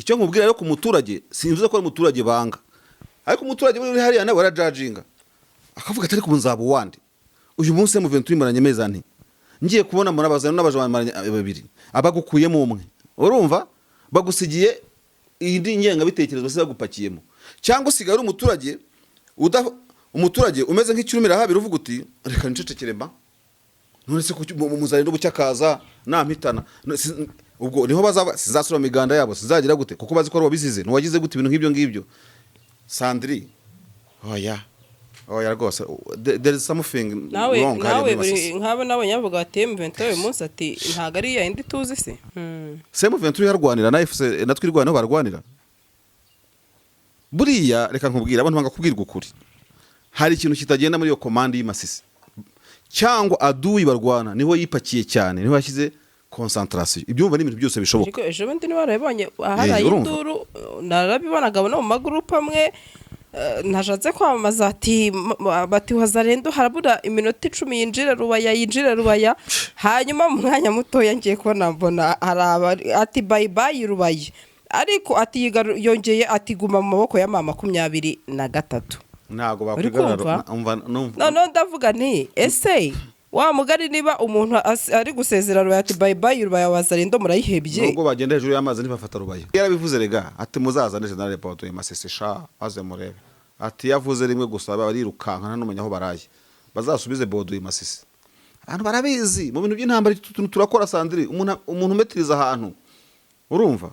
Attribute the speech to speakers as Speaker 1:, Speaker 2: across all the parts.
Speaker 1: Icyo nkubwira rero ku muturage, simvuze ko ari umuturage banga, ariko umuturage uri hariya nawe arajajinga, akavuga ati: "Ariko ubu nzaba uwande? Uyu munsi M23 imaranye amezi 4, ngiye kubona murabazana n'abaje bamaranye babiri, abagukuyemo umwe, urumva bagusigiye indi ngengabitekerezo basize bagupakiyemo." Cyangwa usigaye uri umuturage umuturage umeze nk'ikirumira habiri, uvuga uti: "Reka ncecekere mba none se kuki muzarinde ubucyakaza nampitana?" Ubwo niho bazaba sizasura miganda yabo, sizagira gute, kuko bazi ko ari wabizize, ntiwagize gute, ibintu nk'ibyo ngibyo. Sandri, oya, oya rwose, there is something
Speaker 2: Nawe
Speaker 1: wrong hariya
Speaker 2: nawe
Speaker 1: muri
Speaker 2: buri
Speaker 1: Masisi.
Speaker 2: Nk'abo nabonye bavuga bati M23 uyu munsi, ati ntabwo ari ya yindi tuzi se.
Speaker 1: M23 iharwanira na FC na Twirwaneho barwanira. Buriya reka nkubwire, abantu banga kubwirwa ukuri. Hari ikintu kitagenda muri iyo commande y'Imasisi, cyangwa aduyi barwana niho yipakiye cyane, niho yashyize concentration. Ibyumva ni ibintu byose bishoboka.
Speaker 2: Ariko ejo bundi niba warabibonye ahari
Speaker 1: Urumva?
Speaker 2: induru narabibonaga no mu magurupe amwe, ntashatse kwamamaza, ati bati Wazalendo harabura iminota 10 yinjire Rubaya, yinjire Rubaya. Hanyuma mu mwanya mutoya ngiye kubona mbona hari abari ati "Bye bye Rubaya", ariko ati yongeye ati "Guma mu maboko ya M23."
Speaker 1: Ntabwo
Speaker 2: Uri
Speaker 1: bakwigarura.
Speaker 2: kumva?
Speaker 1: Umva, numva.
Speaker 2: Noneho ndavuga nti: "Ese wa mugari, niba umuntu ari gusezera Rubaya ati 'Bye bye Rubaya', Wazalendo murayihebye?"
Speaker 1: Nubwo bagenda hejuru y'amazi ntibafata Rubaya. Yarabivuze rega, ati: "Muzazane General Paul Masisi sha, maze murebe." Ati yavuze rimwe gusa barirukanka, nta numenya aho baraye. Bazasubize Baudouin Masisi. Abantu barabizi mu bintu by'intambara, utu tuntu turakora. Sandri, umuntu umetiriza ahantu, urumva?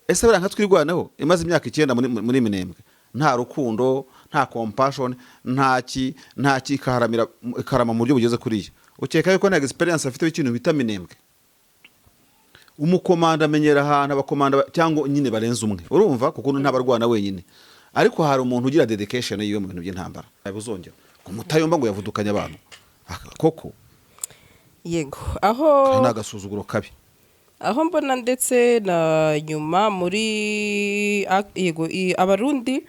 Speaker 1: Ese buriya nka Twirwaneho imaze imyaka 9 muri Minembwe, nta rukundo, nta compassion, nta ki, nta ki, ikaharamira, ikarama mu buryo bugeze kuriya, ukeka yuko nta experience afite w'ikintu bita Minembwe? Umukomanda amenyera ahantu, abakomanda cyangwa nyine barenze umwe, urumva, kuko ntabarwana wenyine, ariko hari umuntu ugira dedication yiwe mu bintu by'intambara. Buzongera ngo Mutayomba ngo yavudukanye abantu. Koko?
Speaker 2: Yego, aho
Speaker 1: Ni agasuzuguro kabi.
Speaker 2: Aho mbona ndetse na nyuma muri yego, Abarundi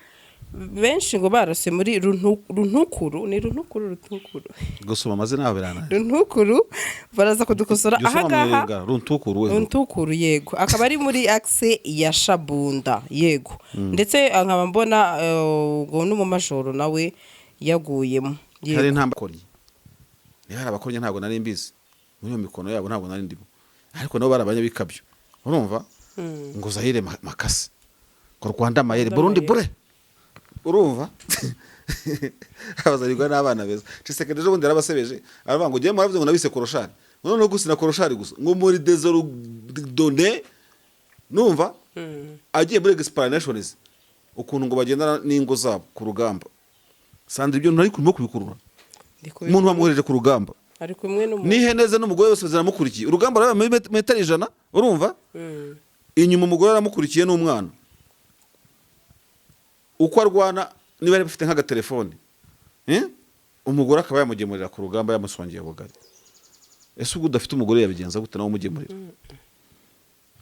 Speaker 2: benshi ngo barase muri Runtukuru, ni Runtukuru, Rutukuru?
Speaker 1: Gusoma amazina yabo birananiye.
Speaker 2: Runtukuru, baraza kudukosora.
Speaker 1: Jya usoma mu
Speaker 2: Ahangaha
Speaker 1: Lingala, Runtukuru we.
Speaker 2: Runtukuru, yego, akaba ari muri axe ya Shabunda, yego, ndetse nkaba mbona ngo n'umumajoro nawe yaguyemo.
Speaker 1: Hari
Speaker 2: Yego.
Speaker 1: intambwe niba hari abakorye, ntabwo nari mbizi muri iyo mikono yabo, ntabwo nari ndimo, ariko nabo bari abanyabikabyo, urumva, ngo Zaire makasi, ngo Rwanda mayere.
Speaker 2: Rwanda
Speaker 1: Burundi
Speaker 2: mayere.
Speaker 1: Bure, urumva, abazarigwa n'abana beza. Tshisekedi ejo bundi yarabasebeje, aravuga ngo: "Ugiye muravuze ngo nabise koroshari, noneho gusa na koroshari gusa ngo muri désordonné." Numva agiye muri explanations ukuntu ngo bagendana n'ingo zabo ku rugamba. Sandra, ibyo ntari kurimo kubikurura. Umuntu bamwohereje ku rugamba
Speaker 2: Ari kumwe n'umuntu
Speaker 1: n'ihene ze n'umugore wose ziramukurikiye. Urugamba ruraba muri metero 100, urumva? Inyuma umugore aramukurikiye n'umwana. Uko arwana, niba yari afite nk'agatelefone, eh? Umugore akaba yamugemurira ku rugamba, yamusongeye ubugari. Ese ubwo udafite umugore yabigenza gute nawe umugemurira?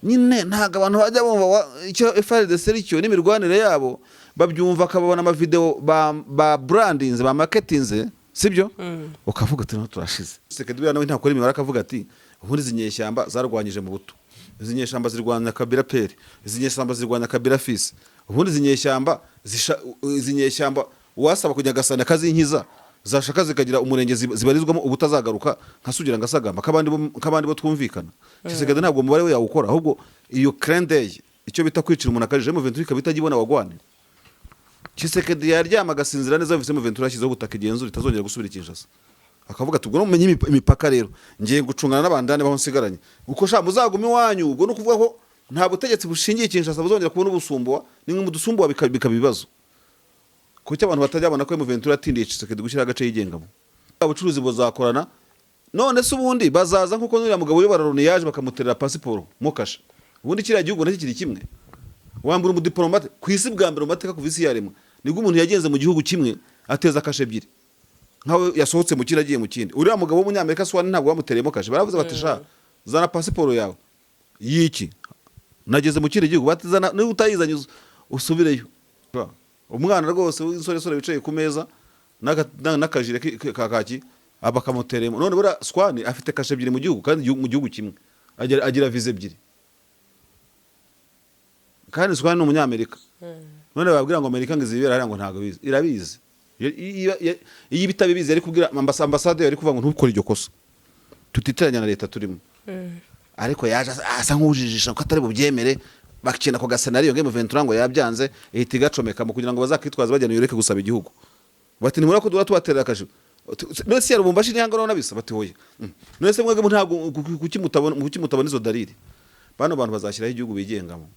Speaker 1: Nyine ntabwo abantu bajya bumva icyo FARDC ari cyo n'imirwanire yabo. Babyumva akababona amavideo ba brandinze, ba marketinze, sibyo? Ukavuga ati: "Naho turashize." Tshisekedi buriya nawe ntakora imibare, akavuga ati: "Ubundi izi nyeshyamba zarwanyije mu buto, izi nyeshyamba zirwanya Kabila père, izi nyeshyamba zirwanya Kabila fils, ubundi izi nyeshyamba izi nyeshyamba uwasaba kujya agasana akazinkiza, zashaka zikagira umurenge zibarizwamo ubutazagaruka, nkasugira ngasagamba nk'abandi bo twumvikana." Tshisekedi ntabwo umubare we yawukora, ahubwo iyo clin d'œil, icyo bita kwicira umuntu akajije, M23 ikaba itajya wagwane. Tshisekedi yaryama agasinzira neza yumvise M23 yashyizeho ubutaka igenzura, itazongera gusubira i Kinshasa. Akavuga ati: "Ubwo numenye imipaka rero, ngiye gucungana n'abandani baho nsigaranye, uko sha muzagume iwanyu." Ubwo ni ukuvuga ko nta butegetsi bushingiye i Kinshasa buzongera kubona ubusumbuwa, nimwe mudusumbuwa bikaba ibibazo. Kuki abantu batajya babona ko M23 yatindiye Tshisekedi gushyiraho agace yigengamo? Ubucuruzi buzakorana. None se ubundi bazaza nkuko n'uriya mugabo uyobora Loni yaje bakamuterera pasiporo mukasha? Ubundi kiriya gihugu nacyo kiri kimwe. Wambura umudiplomate ku isi bwa mbere mu mateka kuva isi yaremwa, nibwo umuntu yagenze mu gihugu kimwe ateza kashe ebyiri, nkawe yasohotse mu kindi agiye mu kindi. Uriya mugabo w'Umunyamerika Swani ntabwo bamutereyemo kashe. Baravuze bati: "Sha, zana pasiporo yawe." "Y'iki? Nageze mu kindi gihugu." Bati: "Zana, niba utayizanye usubireyo." Umwana rwose w'insoresore wicaye ku meza n'akajire ka kaki bakamutereyemo. None buriya Swani afite kashe ebyiri mu gihugu, kandi mu gihugu kimwe agira viza ebyiri. Kandi Square ni umunyamerika. None bababwira ngo Amerika ngo izibera hariya, ngo ntabwo bizi, irabizi. Iyo ibitabibizi yari kubwira ambasade, yari kuvuga ngo ntukore iryo kosa, tutiteranya na leta turimo. Ariko yaje asa nk'ujijisha ko atari bubyemere, bakina ako gascénario ngo M23 ngo yabyanze, ihita igacomeka mu kugira ngo bazakitwaze bajyana yoreke gusaba igihugu, bati nimura ko duhora tubaterera akajigo. None se ya Lubumbashi ni hangana nabisa? Bati hoya. None se mwebwe ntabwo kuki mutabona izo dalili? Bano bantu bazashyiraho igihugu bigengamo.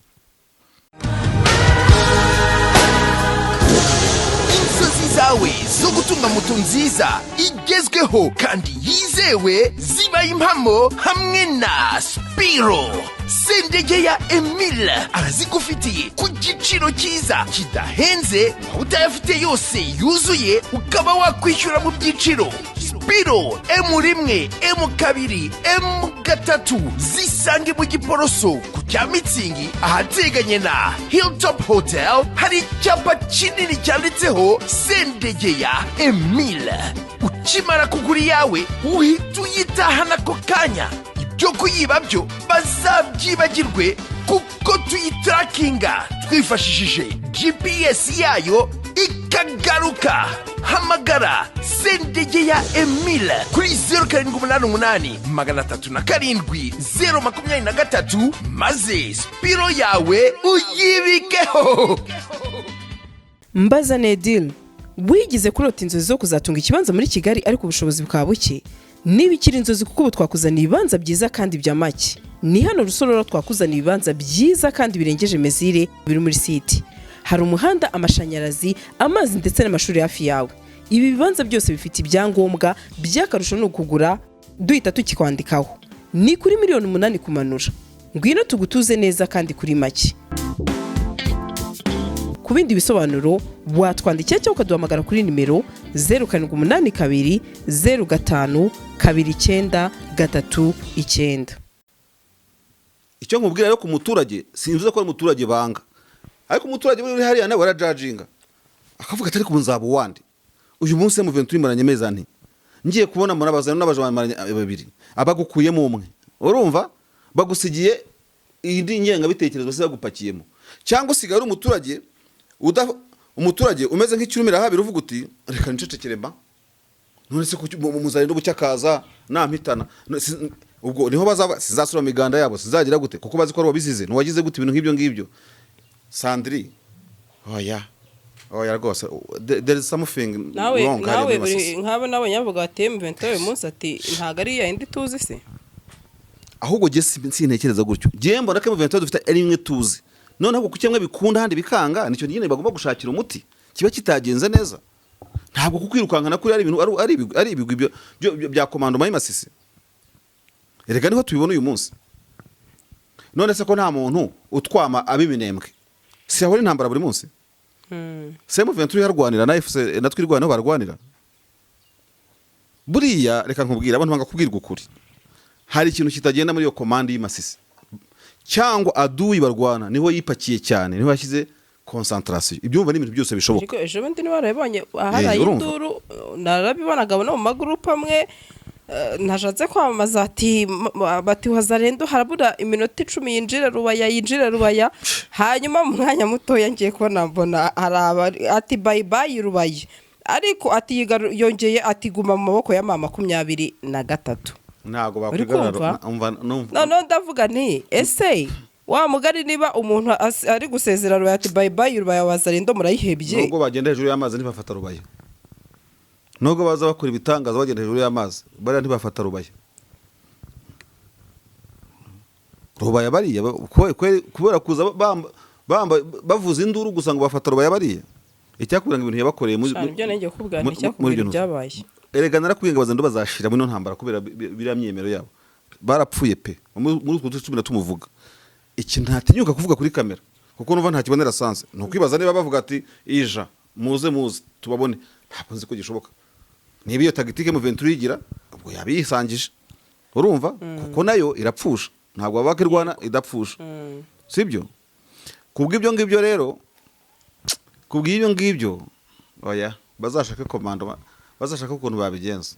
Speaker 3: Inzozi zawe zo gutunga moto nziza igezweho kandi yizewe zibaye impamo hamwe na Spiro. Sendegeya Emile arazigufitiye ku giciro cyiza kidahenze, waba utayafite yose yuzuye ukaba wakwishyura mu byiciro. Spiro M1, M2, M3 zisange mu Giporoso ku cya Mitsingi, ahateganye na Hilltop Hotel, hari icyapa kinini cyanditseho Sendegeya Emile. Ukimara kugura iyawe uhita uyitahana ako kanya. Ibyo kuyiba byo bazabyibagirwe, kuko tuyitarakinga twifashishije GPS yayo ikagaruka. Hamagara Sendegeya Emile kuri 0788 307 023, maze Spiro yawe uyibikeho.
Speaker 2: Mbaza Nedil, wigize kurota inzozi zo kuzatunga ikibanza muri Kigali ariko ubushobozi bukaba buke? Niba ikiri inzozi, kuko ubu twakuzaniye ibibanza byiza kandi bya make. Ni hano Rusororo, twakuzaniye ibibanza byiza kandi birengeje mesure, biri muri site. Hari umuhanda, amashanyarazi, amazi ndetse n'amashuri hafi yawe. Ibi bibanza byose bifite ibyangombwa. By'akarusho ni ukugura duhita tukikwandikaho. Ni kuri miliyoni 8 kumanura. Ngwino tugutuze neza kandi kuri make. Ku bindi bisobanuro watwandikira cyangwa ukaduhamagara kuri nimero 0782 05 29 39.
Speaker 1: Icyo nkubwira rero ku muturage, simvuze ko ari umuturage banga, ariko umuturage uri hariya nawe arajajinga akavuga ati: "Ariko ubu nzaba uwande uyu munsi? M23 maranye amezi 4, ngiye kubona murabazana n'abajama babiri, abagukuyemo umwe, urumva bagusigiye indi ngengabitekerezo basi bagupakiyemo, cyangwa usigaye ari umuturage umuturage umeze nk'ikirumira habiri, uvuga uti: 'Reka ncecekere mba none se kuki muzarinde ubucyakaza nampitana?'" Ubwo niho bazaba sizasura miganda yabo, sizagira gute, kuko bazi ko ari wabizize ntiwagize gute, ibintu nk'ibyo ngibyo. Sandri, oya, oya rwose, there is something
Speaker 2: Nawe
Speaker 1: wrong hariya
Speaker 2: nawe
Speaker 1: muri
Speaker 2: buri
Speaker 1: Masisi.
Speaker 2: Nk'abo n'abanyavuga bati M23 uyu munsi, ati ntabwo ari ya yindi tuzi se.
Speaker 1: Ahubwo jye sintekereza gutyo. Jye mbona ko M23 dufite ari imwe tuzi. Noneho kuko kimwe bikunda ahandi bikanga, nicyo nyine bagomba gushakira umuti kiba kitagenze neza. Ntabwo kukwirukankana kuri ari ibintu ari ibigwi bya komando mayi Masisi. Erega niho tubibona uyu munsi. None se ko nta muntu utwama ab'iminembwe, si hahora intambara buri munsi? Se M23 iharwanira na FC na Twirwaneho barwanira. Buriya reka nkubwire, abantu banga kubwirwa ukuri. Hari ikintu kitagenda muri iyo komande y'Imasisi, cyangwa aduyi barwana niho yipakiye cyane, niho yashyize concentration. Ibyumva ni ibintu byose bishoboka.
Speaker 2: Ariko ejo bundi niba warabibonye aharaye
Speaker 1: Urumva?
Speaker 2: induru narabibonaga no mu magurupe amwe, ntashatse kwamamaza, ati bati Wazalendo harabura iminota 10 yinjire Rubaya, yinjire Rubaya. Hanyuma mu mwanya mutoya ngiye kubona mbona hari ati: "Bye bye Rubaya." Ariko ati yongeye ati guma mu maboko ya M23.
Speaker 1: Ntabwo
Speaker 2: Uri
Speaker 1: bakwigarura.
Speaker 2: kumva?
Speaker 1: Umva, numva.
Speaker 2: Noneho ndavuga nti: "Ese wa mugari niba umuntu ari gusezera Rubaya ati: 'Bye bye Rubaya,' Wazalendo murayihebye?"
Speaker 1: Nubwo bagenda hejuru y'amazi ntibafata Rubaya. Nubwo baza bakora ibitangaza bagenda hejuru y'amazi, bariya ntibafata Rubaya. Rubaya bariya kubera kuza bavuza induru gusa ngo bafata Rubaya, bariya icyakubwira ngo ibintu yabakoreye muri
Speaker 2: Shana, ibyo nanjye kukubwira
Speaker 1: muri
Speaker 2: nticyakubwira
Speaker 1: ibyo
Speaker 2: ibyabaye.
Speaker 1: Erega narakubwiye ngo Abazalendo bazashira muri ino ntambara kubera biriya myemero yabo. Barapfuye pe. Muri utwo duce 10 tumuvuga iki, ntatinyuka kuvuga kuri kamera kuko numva ntakibonera sens. Ni ukwibaza niba bavuga ati: "Ija muze, muze tubabone." Ntabwo nzi ko gishoboka. Niba iyo tactique M23 igira, ubwo yabiyisangije, urumva, kuko nayo irapfusha. Ntabwo baba bakirwana idapfusha, sibyo? Kubw'ibyo ngibyo rero, kubw'ibyo ngibyo, oya, bazashake komando, bazashake ukuntu babigenza.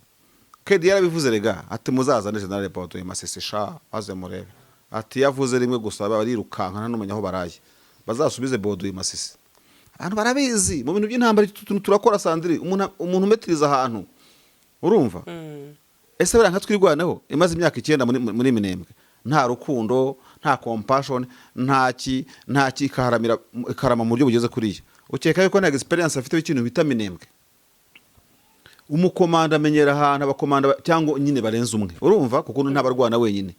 Speaker 1: Kedi yarabivuze rega, ati: "Muzazane General Paul Masisi sha, maze murebe." Ati yavuze rimwe gusa barirukanka, nta n'umenya aho baraye. Bazasubize Boduye Masisi. Abantu barabizi mu bintu by'intambara, utu tuntu turakora. Sandiri, umuntu umetiriza ahantu, urumva? Ese buriya nka Twirwaneho imaze imyaka 9 muri Minembwe, nta rukundo, nta compassion, nta ki, ikaharamira, ikarama mu buryo bugeze kuriya, ukeka yuko nta experience afite w'ikintu bita Minembwe? Umukomanda amenyera ahantu, abakomanda cyangwa nyine barenze umwe, urumva, kuko ntabarwana wenyine,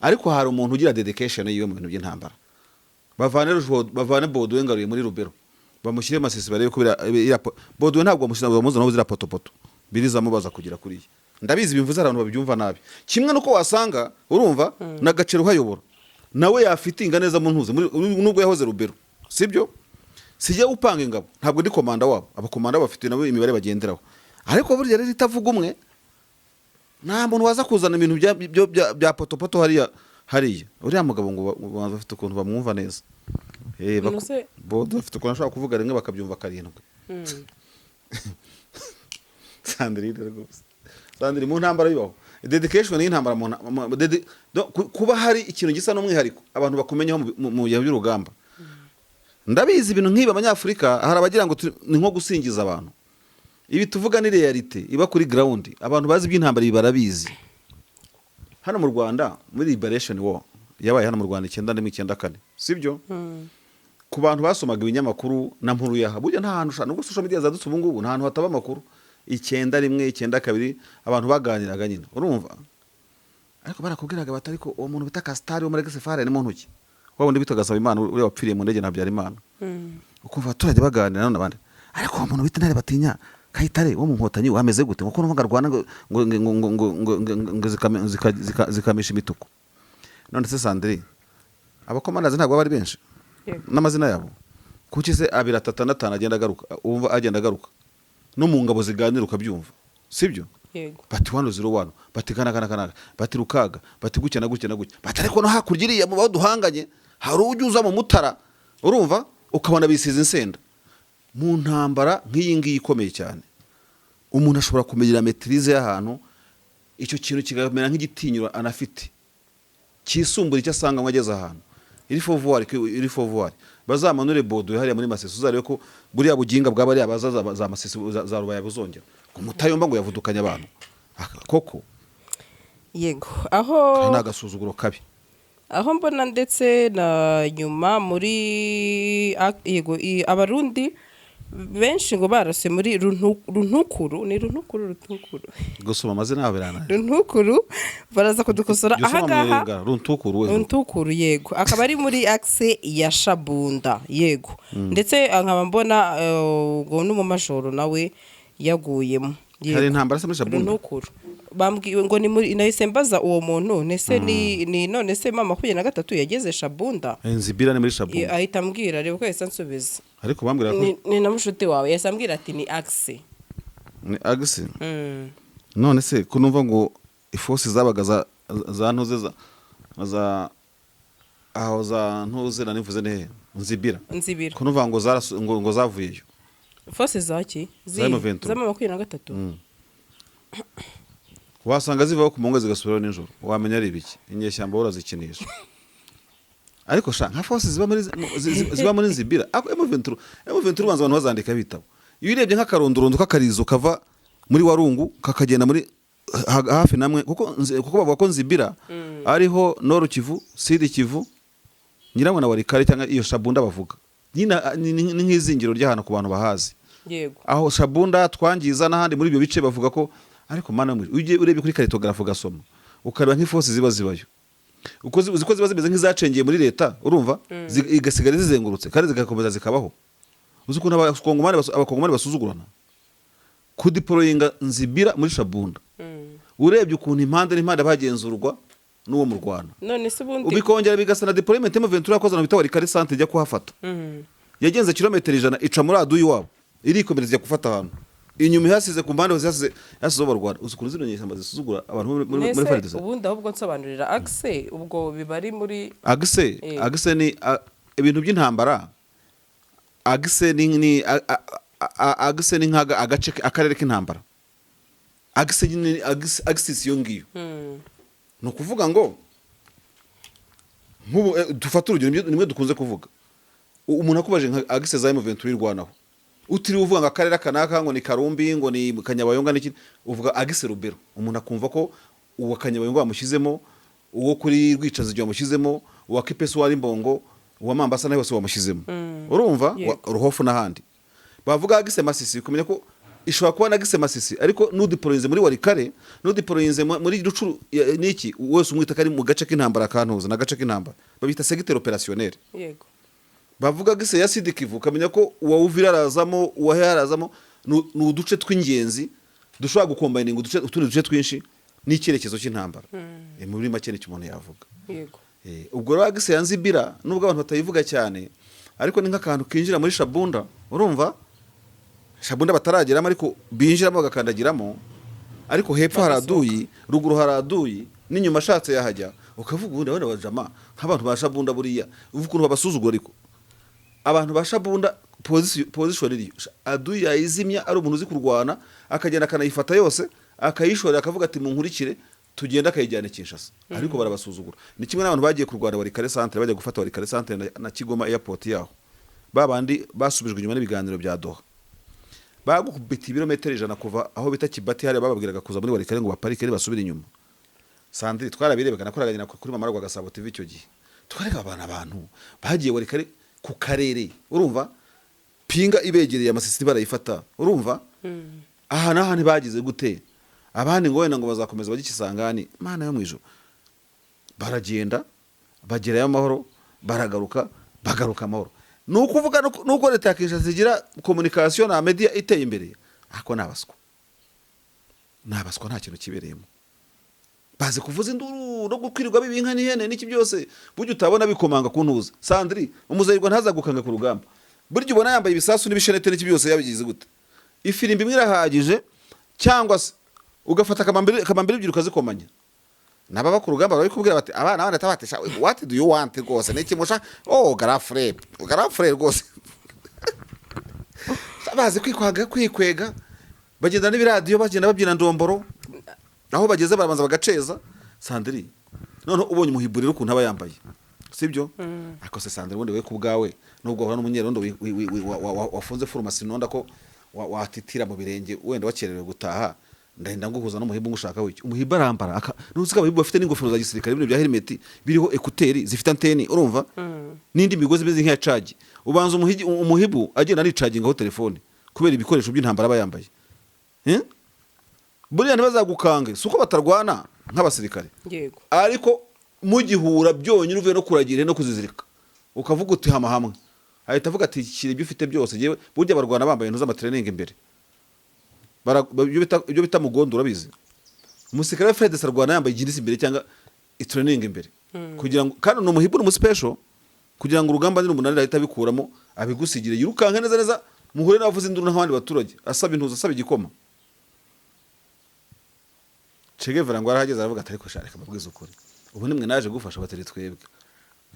Speaker 1: ariko hari umuntu ugira dedication yiwe mu bintu by'intambara. Bavane Boduwe Ngaruye muri Rubero, bamushyire Masisi, barebe ko Boduwe ntabwo bamushyira, bamuzana ziriya potopoto birizamo baza kugera kuriya. Ndabizi bimvuze, hari abantu babyumva nabi. Kimwe nuko wasanga, urumva, na Gaciro uhayobora nawe yafitinga neza mu ntuze nubwo yahoze Rubero, sibyo? Sijya upanga ingabo, ntabwo ndi komanda wabo. Abakomanda bafite nabo imibare bagenderaho, ariko burya rero itavuga umwe, nta muntu waza kuzana ibintu bya potopoto hariya. Uriya mugabo ngo babanza bafite ukuntu bamwumva neza. Bodo bafite ukuntu ashobora kuvuga rimwe bakabyumva karindwi. Sandrine, rwose Sandrine, mu ntambara bibaho dedication y'intambara kuba hari ikintu gisa n'umwihariko abantu bakumenyaho mu bihe by'urugamba. Ndabizi, ibintu nk'ibi Abanyafurika hari abagira ngo ni nko gusingiza abantu. Ibi tuvuga ni réalité iba kuri ground. Abantu bazi iby'intambara ibi barabizi. Hano mu Rwanda, muri liberation war yabaye hano mu Rwanda 91, 94, sibyo? Ku bantu basomaga ibinyamakuru na nkuru yaha, burya nta hantu ushaka, nubwo social media zadutse ubu ngubu, nta hantu hataba amakuru. 91, 92, abantu baganiraga nyine, urumva, ariko barakubwiraga bati: "Ariko uwo muntu bita Kasitari wo muri ex-FAR ni muntu ki?" Wa wundi bitaga Nsabimana, uriya wapfiriye mu ndege na Habyarimana. Ukumva abaturage baganira none abandi: "Ariko uwo muntu bita Intare Batinya Kayitare wo mu Nkotanyi wameze gute?" Ngo numvaga arwana ngo zikamisha imituku. None se Sandrine, abakomandazi ntabwo baba ari benshi?
Speaker 2: Yego.
Speaker 1: N'amazina yabo, kuki se abiri, atatu n'atanu agenda agaruka? Wumva agenda agaruka no mu ngabo ziganira ukabyumva, sibyo?
Speaker 2: Yego.
Speaker 1: Bati 101, bati kana kana kana, bati Rukaga, bati gutya na gutya na gutya, bati ariko no hakurya iriya mu baho duhanganye hari ujya uza mu Mutara, urumva, ukabona bisize insenda. Mu ntambara nk'iyi ngiyi ikomeye cyane, umuntu ashobora kumenyera maîtrise y'ahantu, icyo kintu kikamera nk'igitinyiro anafite cyisumbura icyo asanganywe ageze ahantu. Iri fovuwari, iri fovuwari, bazamanure Bodo hariya muri Masisi, uzarebe ko buriya buginga bwaba ari abaza za Masisi, za Rubaya, buzongera ngo Mutayomba ngo yavudukanye abantu. Koko?
Speaker 2: Yego, aho
Speaker 1: Aka ni agasuzuguro kabi.
Speaker 2: Aho mbona ndetse na nyuma muri yego, Abarundi benshi ngo barase muri Runtukuru, ni Runtukuru, Rutukuru?
Speaker 1: Gusoma amazina yabo birananiye.
Speaker 2: Runtukuru, baraza kudukosora.
Speaker 1: Jya usoma mu
Speaker 2: Ahangaha
Speaker 1: Lingala, Runtukuru we.
Speaker 2: Runtukuru, yego, akaba ari muri axe ya Shabunda, yego. Ndetse nkaba mbona ngo n'umumajoro nawe yaguyemo. Yego.
Speaker 1: Hari intambara se muri Shabunda?
Speaker 2: Runtukuru bambwiwe ngo ni muri, nahise mbaza uwo muntu nese ni none se mama 23 yageze Shabunda?
Speaker 1: Nzibira ni muri Shabunda.
Speaker 2: Ahita ambwira, reba ko yahise ansubiza.
Speaker 1: Ariko bambwira ko
Speaker 2: Ni na mushuti wawe yahise ambwira ati ni axe.
Speaker 1: Ni axe. None se ko numva ngo ifosi zabaga za ntuze za aho za ntuze nanivuze ne Nzibira?
Speaker 2: Nzibira.
Speaker 1: Ko numva ngo ngo zavuyeyo?
Speaker 2: Force zaki?
Speaker 1: Za M23.
Speaker 2: Za 23.
Speaker 1: Wasanga zivaho ku mungo zigasubiraho nijoro, wamenya ari ibiki. Inyeshyamba urazikinisha, ariko sha nka force ziba muri Nzibira, ako M23, M23 ubanza abantu bazandika ibitabo. Iyo urebye nk'akarondorondo k'akarizo kava muri Warungu kakagenda muri hafi namwe, kuko bavuga ko Nzibira ariho Nord Kivu, Sud Kivu, nyiramwe na Warikare cyangwa iyo Shabunda bavuga nyine, ni nk'izingiro ry'ahantu ku bantu bahazi. Aho Shabunda twangiza n'ahandi muri ibyo bice bavuga ko, ariko mana mwe, ujye urebye kuri cartographie ugasoma, ukareba nk'iforce ziba zibayo uko uzi ko ziba zimeze nk'izacengeye muri leta, urumva, igasigara zizengurutse kandi zigakomeza zikabaho. Uzi ukuntu Abakongomani basuzugurana kudeployinga Nzibira muri Shabunda? Urebye ukuntu impande n'impande bagenzurwa n'uwo mu Rwanda.
Speaker 2: None se ubundi
Speaker 1: Bikongera bigasa na deployment M23 yakoze ahantu bita Walikale centre, ijya kuhafata. Yagenze kilometero 100, ica muri aduyi wabo, irikomereza ijya gufata ahantu inyuma ihasize, ku mpande hose hasize uwo barwana. Uzi ukuntu zino nyeshyamba zisuzugura abantu muri
Speaker 2: Nese
Speaker 1: FARDC?
Speaker 2: ubundi ahubwo nsobanurira axe, ubwo biba ari muri
Speaker 1: Axe. Axe ni ibintu by'intambara. Axe ni axe ni nk'aga agace, akarere k'intambara. Axe nyine, axis iyo ngiyo. Ni ukuvuga ngo nk'ubu dufate urugero, nimwe dukunze kuvuga. Umuntu akubaje nka axe za M23 irwanaho, utiriwe uvuga ngo akarere aka n'aka, ngo ni Karumbi, ngo ni Kanyabayonga n'iki, uvuga axe Rubero, umuntu akumva ko uwa Kanyabayonga wamushyizemo, uwo kuri Rwicazi wamushyizemo, uwa Kipesu wari Mbongo, uwa Mambasa nawe hose wamushyizemo, urumva?
Speaker 2: Yego.
Speaker 1: Ruhofu n'ahandi. Bavuga axe Masisi, kumenya ko ishobora kuba na axe Masisi, ariko n'udeployinze muri Walikale, n'udeployinze muri Rucuru n'iki wese umwita ko ari mu gace k'intambara, kantuza n'agace k'intambara babita secteur opérationnel. Bavuga axe ya Sud Kivu, ukamenya ko uwa Uvira arazamo, uwa Hehe arazamo. Ni uduce tw'ingenzi dushobora gucombininga utundi duce twinshi n'icyerekezo cy'intambara. Muri make nicyo umuntu yavuga. Ubwo rero axe ya Nzibira, nubwo abantu batayivuga cyane, ariko ni nk'akantu kinjira muri Shabunda, urumva? Shabunda batarageramo, ariko binjiramo bagakandagiramo, ariko hepfo hari aduyi, ruguru hari aduyi, n'inyuma ashatse yahajya. Ukavuga ubundi abana bajama nk'abantu ba Shabunda, buriya uvuga ukuntu babasuzugura, ariko abantu ba Shabunda position iriyo, aduyi yayizimya ari umuntu uzi kurwana, akagenda akanayifata yose, akayishorera, akavuga ati: "Munkurikire tugenda," akayijyana i Kinshasa, ariko barabasuzugura. Ni kimwe n'abantu bagiye kurwana Walikale centre, bajya gufata Walikale centre na Kigoma airport yaho, ba bandi basubijwe inyuma n'ibiganiro bya Doha, bagukubita ibirometero 100 kuva aho bita Kibati hariya bababwiraga kuza muri Walikale ngo baparike, basubire inyuma. Sandri, twarabirebaga, nakoraga nyina kuri Mama Rwa Gasabo TV icyo gihe, twarega abantu bagiye Walikale ku karere, urumva? Pinga ibegereye, amasisi barayifata, urumva? Aha n'aha ntibagize gute, abandi ngo wenda ngo bazakomeza bajye Kisangani. Mana yo mu ijuru, baragenda bagerayo amahoro, baragaruka, bagaruka amahoro. Ni ukuvuga nuko leta ya Kinshasa igira communication na media iteye imbere, ariko ni abaswa, ni abaswa, nta kintu kibereyemo. Bazi kuvuza induru no gukwirirwa biba inka n'ihene n'iki byose. Burya utabona bikomanga ku ntuza, Sandri, umuzayirwa ntazagukanga ku rugamba. Burya ubona yambaye ibisasu n'ibishenete n'iki byose, yabigize gute? Ifirimbi imwe irahagije, cyangwa se ugafata kamambiri ebyiri ukazikomanya. Nababa ku rugamba barabikubwira bati abana bana tabatisha, "What do you want?" Rwose niki musha? Oh, grand frère, grand frère, rwose bazi kwikwaga, kwikwega, bagenda n'ibiradiyo, bagenda babyina ndomboro, aho bageze barabanza bagaceza. Sandri, noneho ubonye umuhiburiro ukuntu aba yambaye, sibyo? Ariko se Sandri, ubundi we ku bwawe, nubwo wahura n'umunyerondo wafunze farumasi, nonda ko watitira mu birenge, wenda wakererewe gutaha, ndahenda nguhuza n'umuhibu ngushaka wiki. Umuhibu arambara nuzi ko abahibu bafite n'ingofero za gisirikare, bino bya helmet biriho écouteurs zifite antenne, urumva? N'indi migozi imeze nk'iya charge. Ubanza umuhibu agenda anicagingaho telefone kubera ibikoresho by'intambara aba yambaye. Eh? Buriya ntibazagukange, si uko batarwana nk'abasirikare, ariko mugihura byonyine, uvuye no kuragira no kuzizirika, ukavuga uti: "Hama hamwe," ahita avuga ati: "Shyira ibyo ufite byose." Yewe, burya barwana bambaye intu z'amatraining imbere. Ibyo bita mugondo, urabizi? Umusirikare wa FARDC arwana yambaye jeans imbere cyangwa itraining imbere, kugira ngo, kandi ni umuhibu, ni umuspecial, kugira ngo urugamba nirumunanira ahita abikuramo, abigusigire, yirukanke neza neza, muhure n'abavuza induru nk'abandi baturage, asaba intuza, asaba igikoma. Che Guevara ngo arahageze, aravuga ati: "Ariko sha, reka mbabwize ukuri, ubu nimwe naje gufasha." Batari twebwe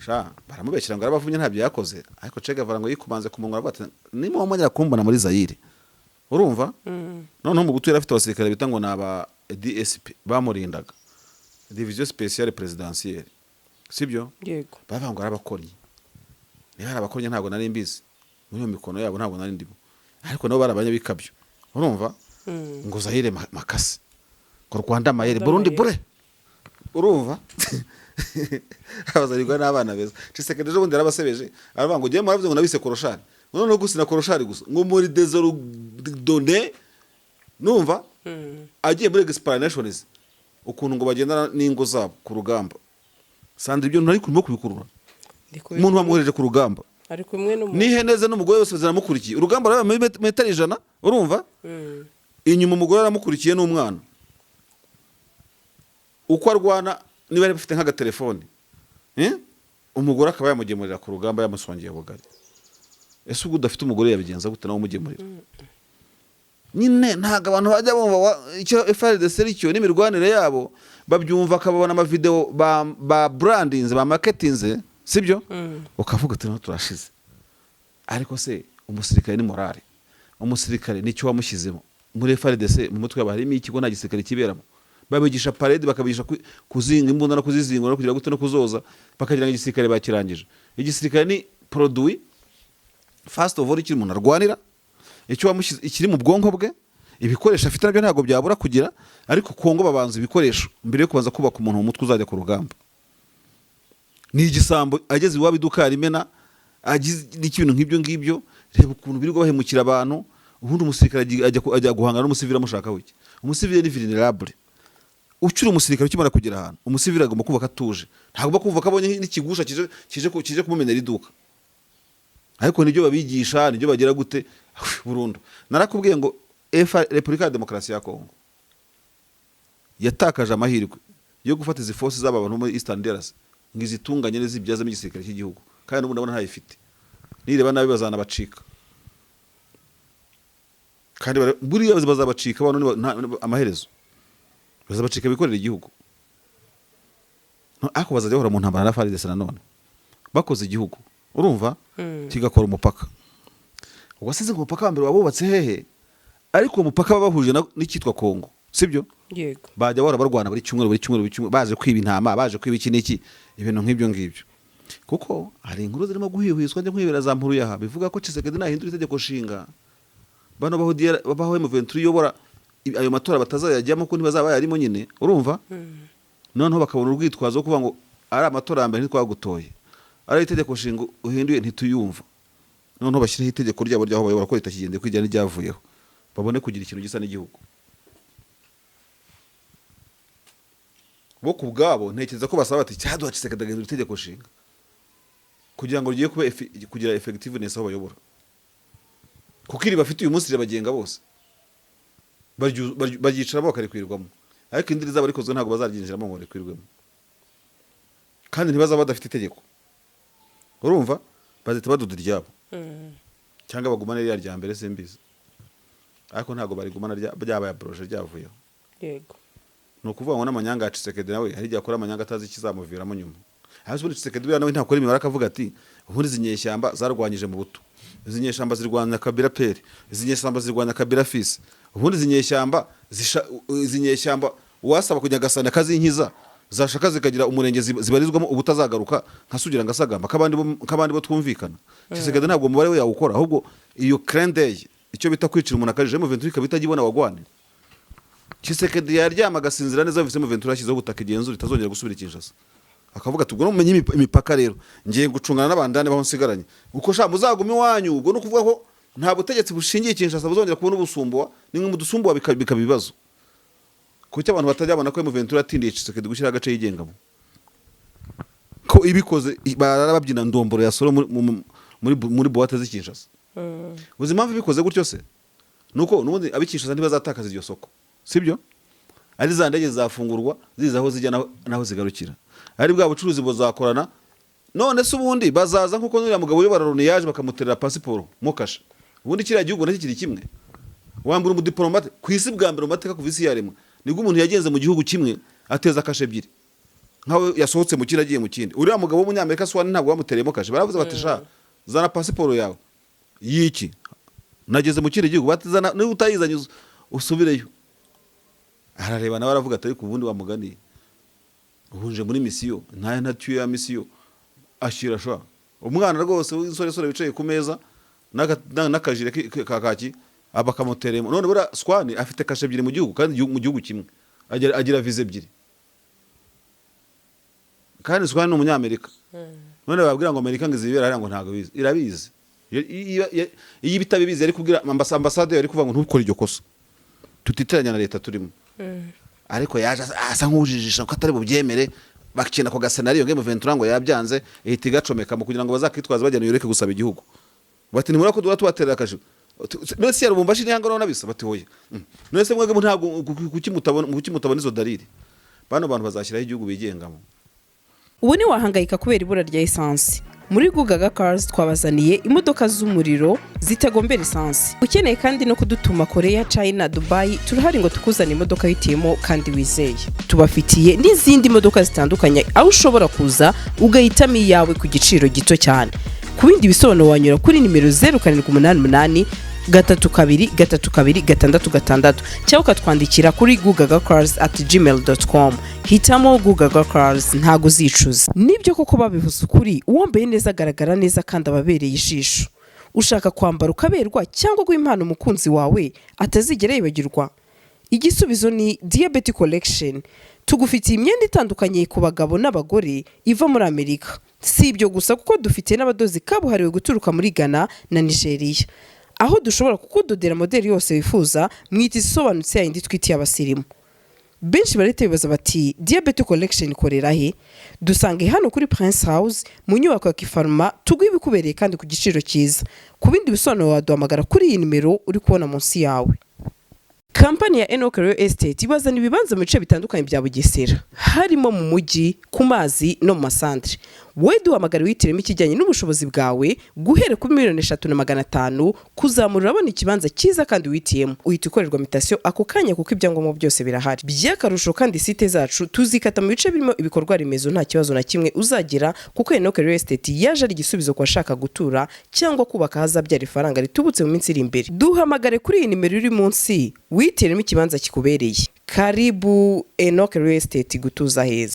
Speaker 1: sha. Baramubeshyira ngo arabavunye, ntabyo yakoze, ariko Che Guevara ngo yikumanze ku munwa, aravuga ati: "Nimba mwongera kumbona muri Zaire," urumva? Noneho mu gutura afite abasirikare bita ngo ni aba DSP bamurindaga, Division Spéciale Présidentielle, sibyo?
Speaker 2: Yego.
Speaker 1: Bavuga ngo arabakorye. Niba ari abakorye ntabwo nari mbizi, muri iyo mikono yabo ntabwo nari ndimo, ariko nabo bari abanyabikabyo, urumva? Ngo Zaire makasi, ngo Rwanda mayere,
Speaker 2: Rwanda
Speaker 1: Burundi
Speaker 2: mayere.
Speaker 1: Bure, urumva? Abazarigwa n'abana beza. Tshisekedi ejo bundi yarabasebeje, aravuga ngo: "Ugiye muravuze ngo nabise clochard, noneho gusa na clochard gusa, ngo muri désordonné." Numva agiye muri explanations ukuntu ngo bagendana n'ingo zabo ku rugamba. Sandra, ibyo ntari kurimo kubikurura.
Speaker 2: Ndi
Speaker 1: Umuntu bamwohereje ku rugamba
Speaker 2: ari kumwe n'umuntu
Speaker 1: n'ihene ze n'umugore wose ziramukurikiye. Urugamba ruraba muri metero 100, urumva? Inyuma umugore aramukurikiye n'umwana. Uko arwana, niba yari afite nk'agatelefone, eh? Umugore akaba yamugemurira ku rugamba, yamusongeye ubugari. Ese ubwo udafite umugore yabigenza gute nawe umugemurira? Nyine ntabwo abantu bajya bumva icyo FARDC ari cyo n'imirwanire yabo. Babyumva akababona amavideo ba brandinze, ba marketinze, sibyo? Ukavuga uti: "Noneho turashize." Ariko se umusirikare ni morale, umusirikare nicyo wamushyizemo muri FARDC. Mu mutwe haba harimo ikigo, nta gisirikare kiberamo. Babigisha parade, bakabigisha kuzinga imbunda no kuzizingura no kugira gute no kuzoza, bakagira ngo igisirikare bakirangije. Igisirikare ni produit. First of all, icyo umuntu arwanira, icyo wamushyize, ikiri mu bwonko bwe, ibikoresho afite nabyo ntabwo byabura kugira. Ariko Kongo babanza ibikoresho mbere yo kubanza kubaka umuntu mu mutwe uzajya ku rugamba. Ni igisambo ageze iwabo iduka yarimena, agize n'ikintu nk'ibyo ngibyo. Reba ukuntu birirwa bahemukira abantu. Ubundi umusirikare ajya guhangana n'umusivili amushaka wiki? Umusivili ni vulnerable. Ukiri umusirikare, ukimara kugera ahantu, umusivili agomba kumva ko atuje, ntagomba kumva ko abonye n'ikigusha kije kumumenera iduka. Ariko nibyo babigisha, nibyo bagira gute burundu. Narakubwiye ngo Repubulika ya Demokarasi ya Kongo yatakaje amahirwe yo gufata izi force z'aba bantu muri Eastern DRC ngo izitunganye neza, ibyazemo igisirikare cy'igihugu. Kandi n'ubundi ndabona ntayifite, nireba nabi bazanabacika. Kandi buriya bazabacika bano amaherezo bazabacika bikorera igihugu. No, ariko bazajya bahora mu ntambara na FARDC. Nanone bakoze igihugu, urumva, kigakora umupaka. Ubwo sinzi ngo umupaka wa mbere wabubatse hehe, ariko uwo mupaka baba bahuje n'icyitwa Kongo, sibyo?
Speaker 2: Yego.
Speaker 1: Bajya bahora barwana buri cyumweru, buri cyumweru, buri cyumweru, baje kwiba intama, baje kwiba iki n'iki, ibintu nk'ibyo ngibyo. Kuko hari inkuru zirimo guhwihwiswa, njya nkwibera za nkuru yaha, bivuga ko Tshisekedi nahindura itegeko nshinga, bano baho baho M23 iyobora, ayo matora batazayajyamo, ko ntibazaba bayarimo nyine, urumva. Noneho bakabona urwitwazo rwo kuvuga ngo ari amatora ya mbere ntitwagutoye, ari itegeko nshinga uhinduye ntituyumva. Noneho bashyireho itegeko ryabo ry'aho bayobora ko ritakigendeye kwijyana n'iryavuyeho, babone kugira ikintu gisa n'igihugu. Bo ku bwabo ntekereza ko basaba bati cyaduha Tshisekedi agahindura itegeko nshinga kugira ngo rigiye kuba kugira effectiveness aho bayobora, kuko iri bafite uyu munsi rirabagenga bose. Baryicaramo bakarikwirwamo, ariko indi rizaba rikozwe ntabwo bazaryinjiramo ngo barikwirwemo, kandi ntibazaba badafite itegeko. Urumva, bazahita badoda iryabo cyangwa bagumane ririya rya mbere, simbizi, ariko ntabwo barigumana ryabaye abrogé, ryavuyeho. Ni ukuvuga ngo n'amanyanga ya Tshisekedi, nawe hari igihe akora amanyanga atazi ikizamuviramo nyuma. Hasi ubundi Tshisekedi buriya nawe ntakora imibare akavuga ati: "Ubundi izi nyeshyamba zarwanyije mu buto, izi nyeshyamba zirwanya Kabila père, izi nyeshyamba zirwanya Kabila fils, ubundi izi nyeshyamba izi nyeshyamba uwasaba kujya agasana akazinkiza, zashaka zikagira umurenge zibarizwamo ubutazagaruka, nkasugira ngasagamba nk'abandi bo twumvikana." Tshisekedi ntabwo umubare we yawukora, ahubwo iyo clin d'œil, icyo bita kwicira umuntu akajije, M23 ikaba itajya ibona wagwane. Tshisekedi yaryama agasinzira neza bivise M23 yashyizeho ubutaka igenzura, itazongera gusubira i Kinshasa. Akavuga ati: "Ubwo numenye imipaka rero, ngiye gucungana n'abandane baho nsigaranye, uko sha muzagume iwanyu." Ubwo ni ukuvuga ko nta butegetsi bushingiye i Kinshasa buzongera kubona ubusumbuwa, nimwe mudusumbuwa bikaba ibibazo. Kuki abantu batajya babona ko M23 yatindiye Tshisekedi gushyiraho agace yigengamo, ko ibikoze barara babyina ndomboro ya solo muri boîte z'i Kinshasa? Uzi impamvu ibikoze gutyo se? Nuko nubundi ab'i Kinshasa ntibazatakaza iryo soko, sibyo? Ari za ndege zafungurwa ziza aho zijya naho zigarukira, ari bwa bucuruzi buzakorana. None se ubundi bazaza nkuko n'uriya mugabo uyobora Loni yaje bakamuterera pasiporo mukasha? Ubundi kiriya gihugu nacyo kiri kimwe. Wambura umudiplomate ku isi bwa mbere mu mateka kuva isi yaremwa, nibwo umuntu yagenze mu gihugu kimwe ateza kashe ebyiri, nkaho yasohotse mu kindi agiye mu kindi. Uriya mugabo w'umunyamerika Swani ntabwo bamutereyemo kashe. Baravuze bati: "Sha, zana pasiporo yawe y'iki, nageze mu kindi gihugu." Bati: "Zana, niba utayizanye usubireyo." Arareba nawe aravuga ati: "Ariko ubundi wamuganiye uhunje muri misiyo ntayo ntatuye ya misiyo." Ashyira sha umwana rwose w'insoresore wicaye ku meza n'akajire ka kaki bakamuteremo. None buriya Swani afite kashe ebyiri mu gihugu, kandi mu gihugu kimwe agira viza ebyiri. Kandi Swani ni umunyamerika. None bababwira ngo Amerika ngo izibera hariya, ngo ntabwo bizi. Irabizi. Iyo iba itabibizi yari kubwira ambasade, yari kuvuga ngo ntukore iryo kosa, tutiteranya na leta turimo. Ariko yaje asa nk'ujijisha ko atari bubyemere, bakina ku gascenario ngo M23 ngo yabyanze, ihita igacomeka mu kugira ngo bazakitwaza bagenda yoreke gusaba igihugu. Bati: "Nimura ko duhora tubaterera akaje none se ya Lubumbashi ni hanga nabisa?" Bati: "Hoya." None se mwebwe ntabwo kuki mutabona izo dalili? Bano bantu bazashyiraho igihugu bigengamo.
Speaker 2: Ubu ntiwahangayika kubera ibura rya esansi. Muri Gugaga Cars twabazaniye imodoka z'umuriro zitagombera esansi. Ukeneye kandi no kudutuma Korea, China, Dubai, turahari ngo tukuzane imodoka wihitiyemo kandi wizeye. Tubafitiye n'izindi modoka zitandukanye, aho ushobora kuza ugahitamo iyawe ku giciro gito cyane. Ku bindi bisobanuro wanyura kuri nimero 0788323266 cyangwa ukatwandikira kuri gugagacars@gmail.com. Hitamo Gugaga Cars, ntago uzicuza. Nibyo koko babivuze ukuri, uwambaye neza agaragara neza kandi aba abereye ijisho. Ushaka kwambara ukaberwa cyangwa guha impano umukunzi wawe atazigera yibagirwa? Igisubizo ni Diyabeti Collection. Tugufitiye imyenda itandukanye ku bagabo n'abagore iva muri Amerika. Si ibyo gusa, kuko dufite n'abadozi kabuhariwe guturuka muri Ghana na Nigeria, aho dushobora kukudodera modeli yose wifuza mu itisi isobanutse, yayindi twitiye abasirimu. Benshi barahita bibaza bati: "Diyabeti Collection ikorera he?" Dusange hano kuri Prince House mu nyubako ya Kifaruma, tuguhe ibikubereye kandi ku giciro cyiza. Ku bindi bisobanuro waduhamagara kuri iyi nimero uri kubona munsi yawe. Kampani ya Enoch Real Estate ibazana ibibanza mu bice bitandukanye bya Bugesera, harimo mu mujyi, ku mazi no mu masantere. Wowe duhamagara wihitiremo ikijyanye n'ubushobozi bwawe. Guhera kuri 3,500,000 kuzamura, urabona ikibanza cyiza kandi wihitiyemo. Uhita ukorerwa mutation ako kanya kuko ibyangombwa byose birahari. By'akarusho kandi, site zacu tuzikata mu bice birimo ibikorwa remezo, nta kibazo na kimwe uzagira, kuko Enoch Real Estate yaje ari igisubizo ku bashaka gutura cyangwa kubaka ahazabyara ifaranga ritubutse mu minsi iri imbere. Duhamagare kuri iyi nimero iri munsi wihitiremo ikibanza kikubereye. Karibu Enoch Real Estate, gutuza heza.